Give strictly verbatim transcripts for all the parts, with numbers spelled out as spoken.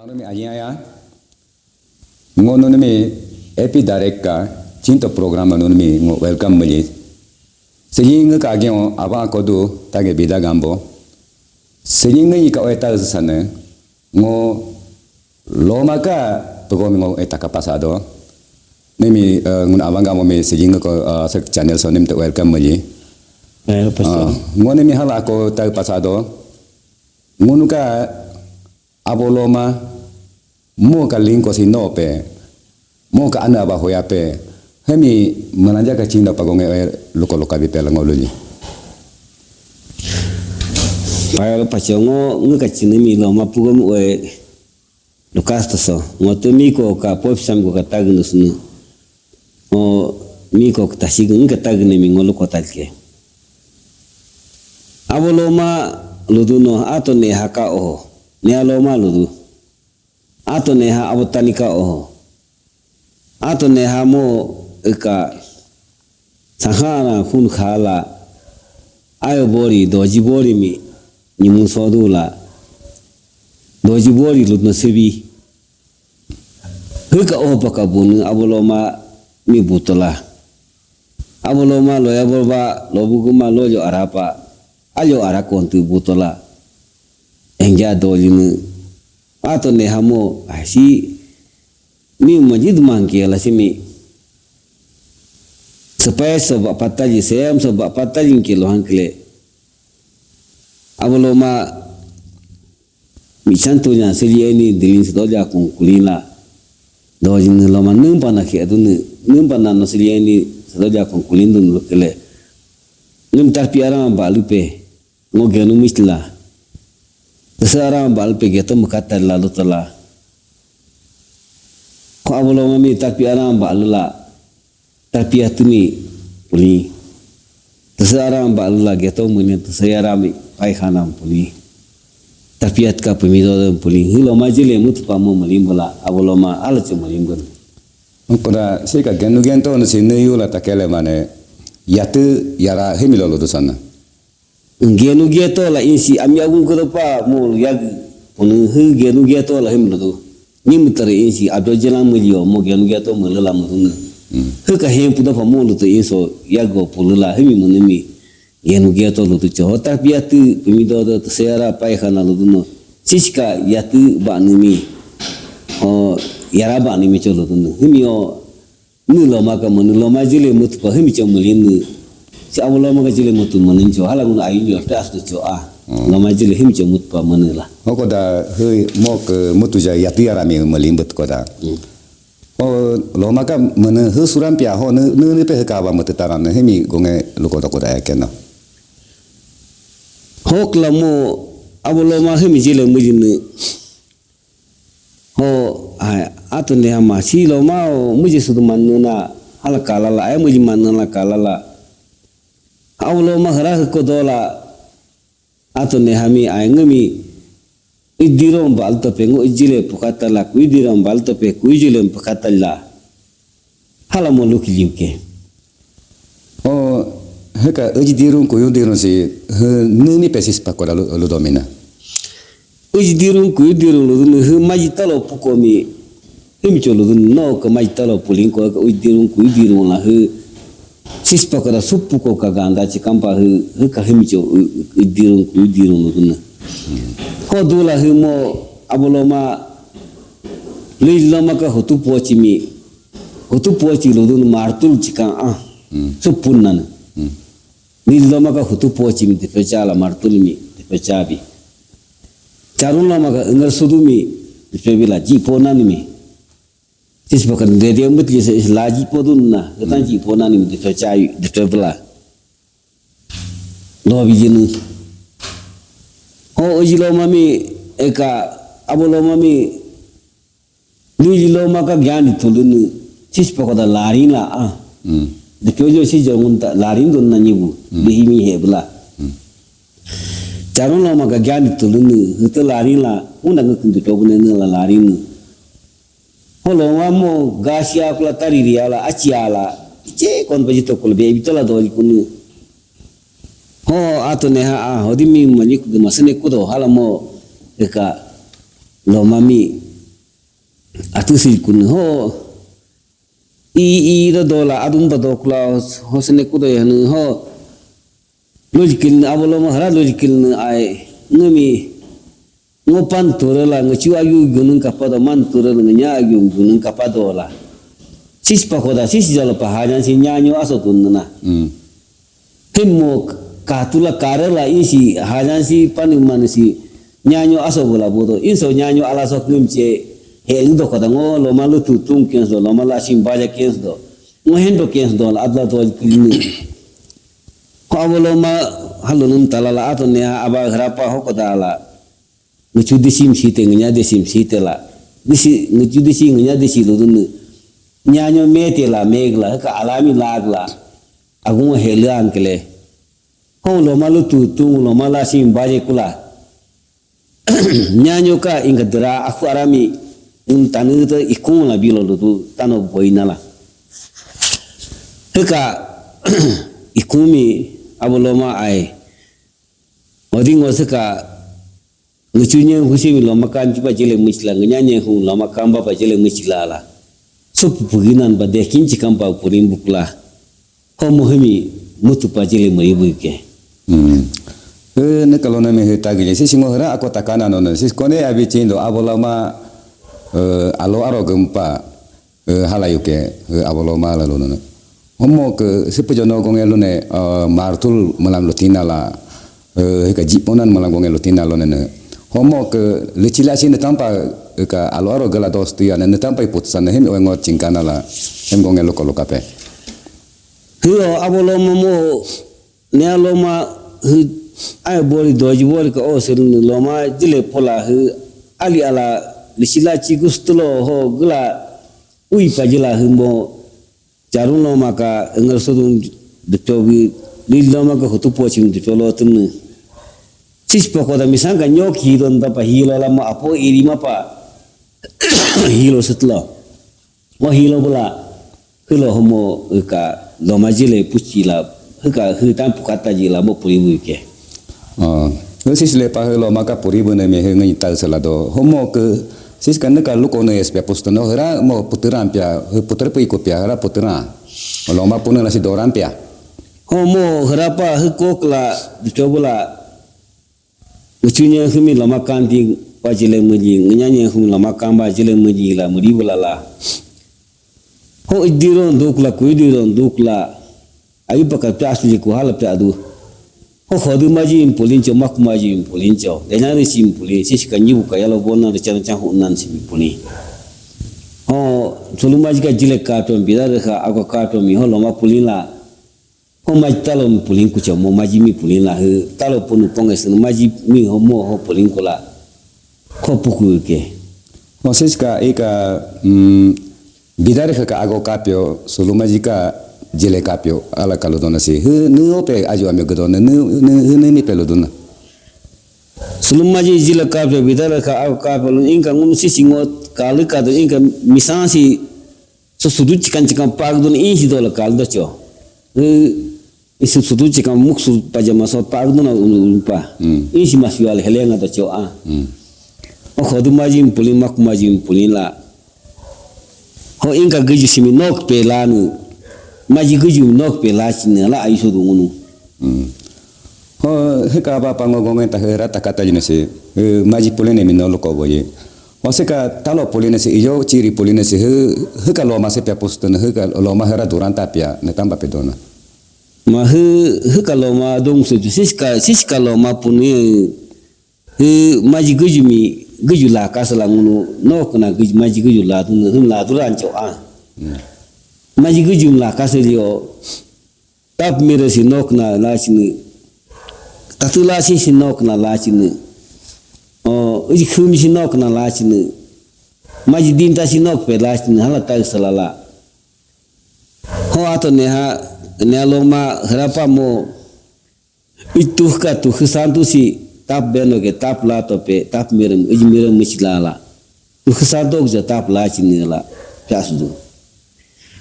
Numi ajiaya. Ngo nunumi epi dareka cinto programa nunumi ngo welcome muli. Sejinga ka agyo aba kodu tage bida gambo. Sejinga ika eta sana ngo loma ka pegomi ngo eta ka pasado. Numi ngun abang gambo mi sejinga ko sek channel so numi te welcome muli. Ngo numi hala ko tag pasado. Ngunu ka abo loma mo ka lingko si no pe mo ka ana ba hoya pe hemi mananja ka cinda pagonge e luko luka bi pela ngoluli. Paya lo pacho ngo ngi ka cinemi loma pugom we lukas to so ngo te mi ko ka pop sam ko ka tag no sunu. O mi ko ka tasi ngi ka tag ne mi ngo luko talke. Abo loma ludu no ato ne haka oho. Ne aloma ludu. Ato neha abo tanika oho. Ato neha mo ika sahara hun khala ayo bori doji bori mi nimu sodu la doji bori lutno sebi. Hika oho paka bunu abo loma mi butola. Abo loma loya borba lobuguma lojo arapa ajo ara kontu butola. Engja doji mu ato ne hamo asi mi majid mangke la simi. Supaya soba pataji sem soba pataji ke lo hangkle. Abo loma mi santu nya sili eni dilin sedoja kung kulina. Doji ne loma nung pana ke adu ne nung pana no sili eni sedoja kung kulin dun lo kele. Nung tapi arang ba lupe. Ngo genu misla. Tese arang ba lupe geto mukata lalu tela. Ko abo loma mi tapi arang ba lula. Tapi atumi puli. Tese arang ba lula geto muni tese arami pai khanam puli. Tapi atka pumi do puli. Hilo majile mut pamo malimbala. Abo loma ala che malimbal. Koda sika genu gento no sinu yula takele mane. Yatu yara himilo ludu sana. Genu geto la insi ami agun ko pa mo yag punu hu genu geto la him ludu. Ni mutare insi abdo jela mulio mo genu geto mo la mo hunu. Hu ka hem puda pa mo ludu inso yago pulula himi munumi. Genu geto ludu cho hota piatu pumi do do sera pai khana ludu no. Siska yatu ba numi. O yara ba numi cho ludu no. Himi o Ni loma ka mani loma jile mut pa himi cho mani ni. Si abo loma ka jile mut mani cho hala ngun ayu yo tas tu cho a. Loma jile himi cho mut pa mani la. Hoko da hui mo ke mutu ja yati ara mi mani but ko da. O loma ka mani hu suram pia ho ni ni pe ka ba mut taran himi gonge luko da ko da ya keno. Hok la mo abo loma himi jile mujin ni. Ho, ai, ato ne hama si lo ma o muje sudu manuna hala kalala ai muje manuna kalala. Au lo ma hara ko dola ato ne hami ai ngami idiro bal to pe ngo ijile pukata la ku idiro bal to pe ku ijile pukata la. Hala mo luki liuke. O heka uji dirun kuyu dirun si nini pesis pakoda lu domina. Uji dirun kuyu dirun lu dun hu maji talo puko mi. Himi cho lu dun no ka maji talo pulin ko ka uji dirun kuyu dirun la hu sis pakoda supu ko ka ganda ci kampa hu hu ka himi cho uji dirun kuyu dirun lu dun. Ko dula hu mo aboloma lui loma ka hutu pochi mi. Hutu pochi lu dun martul chikan ah. Supun nan. Ni loma ka hutu pochi mi tepecha la martul mi tepecha bi. Charun loma ka ngar sudu mi tepe bila ji po nan mi. Sis pakan de de mut li se la ji po dun na. Tan ji po nan mi tepecha bi tepe bila. Lo bi jinu. Ho oji loma mi eka aboloma mi Lui loma ka gyani tulunu sis pakoda larin la ah. De kyo jo si jongun ta larin don na nyibu. Bihi mi he bula. Charun loma ka gyani tulunu hutu larin la unda ngukun de tobune la larin. Ho loma mo gasia kula tariri ala achi ala iche kon bajito kula be bitola doli kunu. Ho ato neha a hodi mi malik de masane kudo hala mo eka loma mi Atu si kun ho. I i da dola adum ba dokla hosne kudo ya ne ho. Lojikil ne abolo ma hara lojikil ne ai. Ngami ngo pan turala ngachu ayu gunung kapado man turala nya ayu gunung kapado la. Sis pakoda sis jalo pahajan si nyanyo aso tunna. Mm. Himmo katula karela isi hajan si pani man si nyanyo aso bola bodo inso nyanyo ala sok ngimche helu do koda ngo loma lutu tung kenso loma la sim baja kenso ngo hendo kenso la adla do kini. Ko abolo ma halu num talala ato ne aba hrapa hoko dala. Nguchu disim site ngnya disim site la. Disi nguchu disi ngnya disi ludun. Nyanyo mete la megla ka alami lagla. Agung helu ankele. Ho loma lutu tung loma la sim baje kula. Nyanyo ka inga dera aku arami un tanu ta ikung la bilo lutu tano boina la. Heka ikumi aboloma ai. Oding oseka nguchunye husimi loma kan pa jele muchla nganya hu loma kamba pa jele muchla la. Supu puginan ba dekin chikam pa purin bukla. Ho muhimi mutu pa jele mari buke. Hmm. Eh, ne kalona me heta gile si singo hera ako takana no si kone abi chindo aboloma eh, alo aro gempa eh, hala yuke eh, aboloma la luna. Homo ke sepe jono gongelu ne eh, martul malam lutina la eh, ka jiponan malam gongelu tina lo ne. Homo ke lecila si ne tampa eh, ka alo aro gela dos tu ya ne tampa iputsan ne hem wengo chingkana la hem gongelu kolokape. Hiyo aboloma mo ne loma hi ai bori doji bori ka o sir loma jile pola hi ali ala lisila chi gustulo ho gula ui pa jila hi mo jarun loma ka ngar sudun de tobi lil loma ka hutu pochim de tolo tumne. Sis poko da misanga nyoki don da pa hilo la mo apo iri ma pa hilo sutlo. Ngo hilo bula hilo homo ka loma jile puchi la hika hitan pukata jila mo puri buke. Ah, sis le pa hilo maka puri bune me he ngi tal sala do. Homo ke sis kan ka luko ne espe pusto no hera mo puteran pia, puter pu iko pia hera puteran. Loma pune la si doran pia. Homo hera pa hikok la chobula. Nguchunya humi loma kanti pa jile muji, nganyanya humi loma kamba jile muji la muri bula la. Ho idiro dukla kuidiro dukla. Ayu paka pya asli ku hala pya adu. Ho khodu maji impulincho mak maji impulincho. Denari si impulin si sikanyi buka yalo bona de chana chan hunan si impulin. Ho sulu maji ka jile kato bidare ka ako kato mi ho loma pulin la. Ho maji talo mi pulin kucha mo maji mi pulin la he talo punu ponge sunu maji mi ho mo ho pulin kula. Ko puku ke. Entonces ka ika mm, bidare ka ago kapio sulu maji ka jele kapio ala kalu dona si he ne ope ajo ame gedona ne ne ne mi pelo dona. Sulu maji jele kapio bidare ka ago kapio inka ngun si singot kali kadu inka misansi so sudu chikan chikan pagdun insi dola kaldo cho. Isi sudu chikan muksu pajama so pagdun pa. Insi masiwal helenga do cho a. O khodu maji pulin mak maji pulin la. Ho inka guju simi nok pelanu. Maji guju nok pelachini la ayu sudu ngunu. Ho heka ba pango gongen ta hera takata jine se. Maji pulin mi no loko boye. Ho seka talo pulin se iyo chiri pulin se heka loma se pia pustun heka loma hera duranta pia ne tamba pedona. Ma heka loma dong se siska siska loma puni he maji guju mi guju la kasala ngunu no kuna guju maji guju la dun la duran cho a. Maji guju la kasali o. Tap mire si nok na lachini. Tatu lachi si nok na lachini. O uji khumi si nok na lachini. Maji dinta si nok pe lachini hala tai salala. Ho ato neha neha loma hrapa mo. Uji tuhka tuhi santu si tap beno ke tap lato pe tap mire uji mire michilala. Tuhi santu ja tap lachini la. Pyasdu.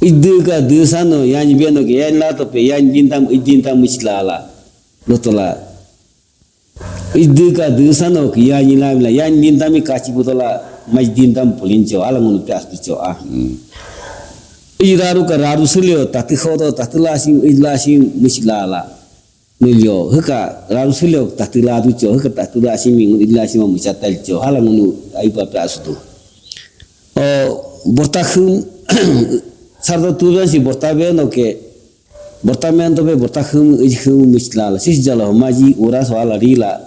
Idika disano yani beno ke yani lato pe yani dintam idintam muchilala. Lotola. Idika dusano ki ya ni la la ya ni dami kachi butola maj din dam pulin cho ala ngunu pias tu cho a. Iraru ka raru sulio tatu hodo tatu lasim id lasim misilala. Nulio hika raru sulio tatu ladu cho hika tatu lasim ngun id lasim muchatal cho ala ngunu aipa pias tu. O borta khum sardo turan si borta be no ke borta men to be borta khum ij khum misilala sis jalo maji ura so ala rila.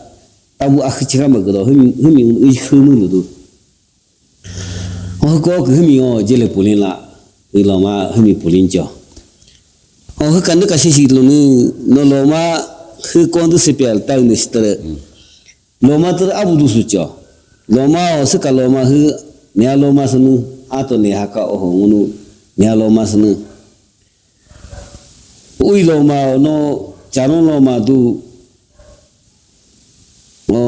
Tabu akhichika magdo humi humi ij khum ludu. O ko humi o jele pulin la. Iloma humi pulin cho. O hika nika sisi lunu no loma hu kondu sepial tau ni sitere. Loma ter abu dusu cho. Loma o sika loma hu nea loma sunu ato ne haka oho ngunu nea loma sunu. Ui loma no charon loma du. O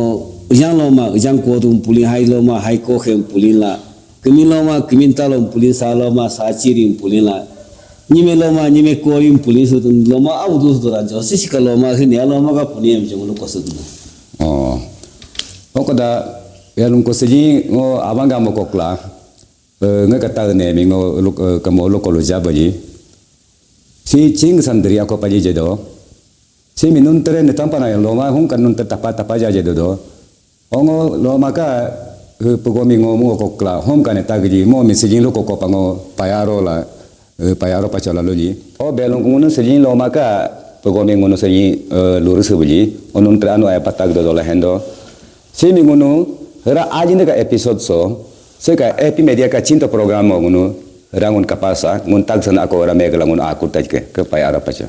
ujang loma ujang ko dum pulin hai loma hai ko hem pulin la. Kimin loma kimin talom pulin sa loma sa chirim pulin la. Nime loma nime korim pulin su dum loma abu dusu duran cho sisi ka loma hini loma ka pulin em jong lu kosu dum. Oh. Oko da ya lum ko seji o abanga mo kokla. Nge kata ne mi ngo kamo lo kolo jaba ji. Si ching sandria ko paji jedo. Si mi nun tere ne tampa na loma hung kan nun tere tapa tapa ja jedo do. Ongo loma ka pegomi ngo mu kokla hom kan ne tagji mo mi sijing lo ko pango payaro la. Payaro pachola lo ji. O belong ngunu sijing loma ka pegomi ngunu sijing lurus ji. O nun tere anu aya patag do la hendo. Si mi ngunu hera ajin ka episode so. Seka A P media ka chinto program mo ngunu rangun kapasa ngun tagsan ako ora megla ngun akur tajke ke payara pacha.